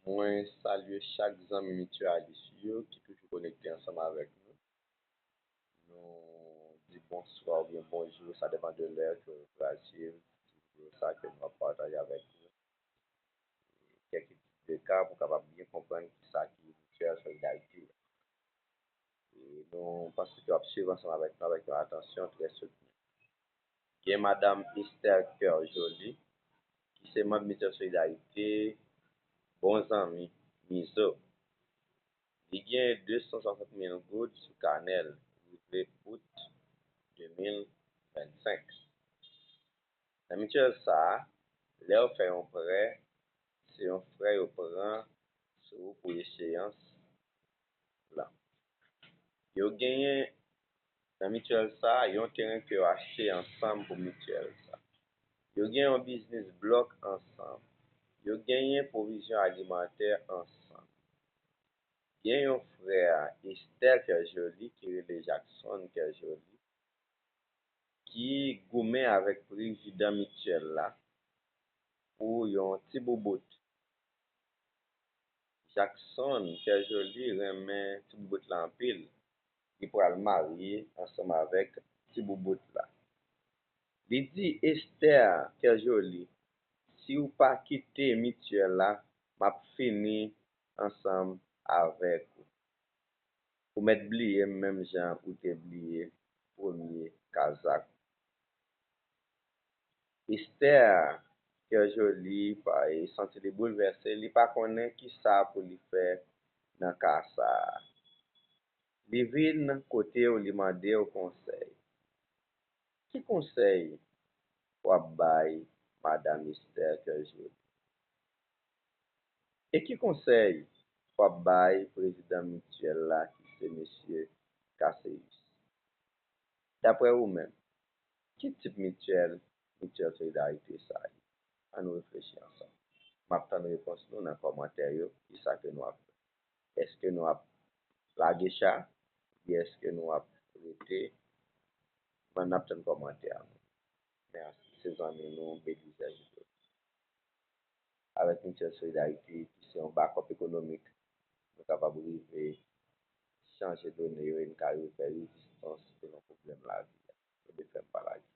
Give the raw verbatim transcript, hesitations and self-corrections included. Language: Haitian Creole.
Mwen salye chak zanmi Mutualis yo ki toujou konekte ansanm avèk nou. Nou di bonswa oubyen bonjou, sa depann de lè ke w pral swiv videyo sa ke nou ap pataje avèk nou. Kèk etid de ka pou w kapab byen konprann kisa ki Mutuelle Solidarité. E nou panse ke w ap swiv ansanm avèk nou avèk yon atansyon trè soutni. Gen Madanm Esther Cœur Joly, ki se manm Mutuelle Solidarité, bon zanmi Mizo. Li gen de san swasant mil goud sou kanè l rive out de mil vennsenk. Nan mityèl sa a, lè yo fè yon prè, se yon frè yo pran sou ou pou echeyans lan. Yo genyen nan mityèl sa a yon teren ke yo achte ansanm pou mityèl sa a. Yo gen yon biznis blòk ansanm. Yo genyen pwovizyon alimantè ansanm. Gen yon frè Esther Cœur Joly ki rele Jackson Cœur Joly ki goumen avèk prezidan mityèl la pou yon ti boubout. Jackson Cœur Joly renmen ti boubout la anpil. Li pral marye ansanm avèk ti boubout la. Li di Esther Cœur Joly, si w pa kite mityèl la, m ap fini ansanm avèk ou. Ou mèt bliye m menm jan ou te bliye premye kazak. Esther Cœur Joly pa- e santi li boulvèse, li pa konnen kisa pou li fè nan ka sa a. Li vin kote w, li mande w konsèy. Ki konsèy w ap bay Madanm Esther Cœur Joly? E ki konsèy w ap bay prezidan mityèl la ki se mesye Casséus? Daprè ou menm, ki tip mityèl Mutuelle Solidarité sa ye? Ann reflechi ansanm. M ap tann repons nou nan kòmantè yo. Kisa ke nou ap fè? Èske nou ap lage cha? Oubyen èske nou ap rete? Mwen, n ap tann kòmantè a nou. Mèsi, se zanmi nou, Belizaire Judo. Avèk Mutuelle Solidarité, ki se yon bakòp ekonomik, nou kapab rive chanje done yo e n ka rive fè rezistans devan pwoblèm lavi a. Ebyen, fè m pa lage.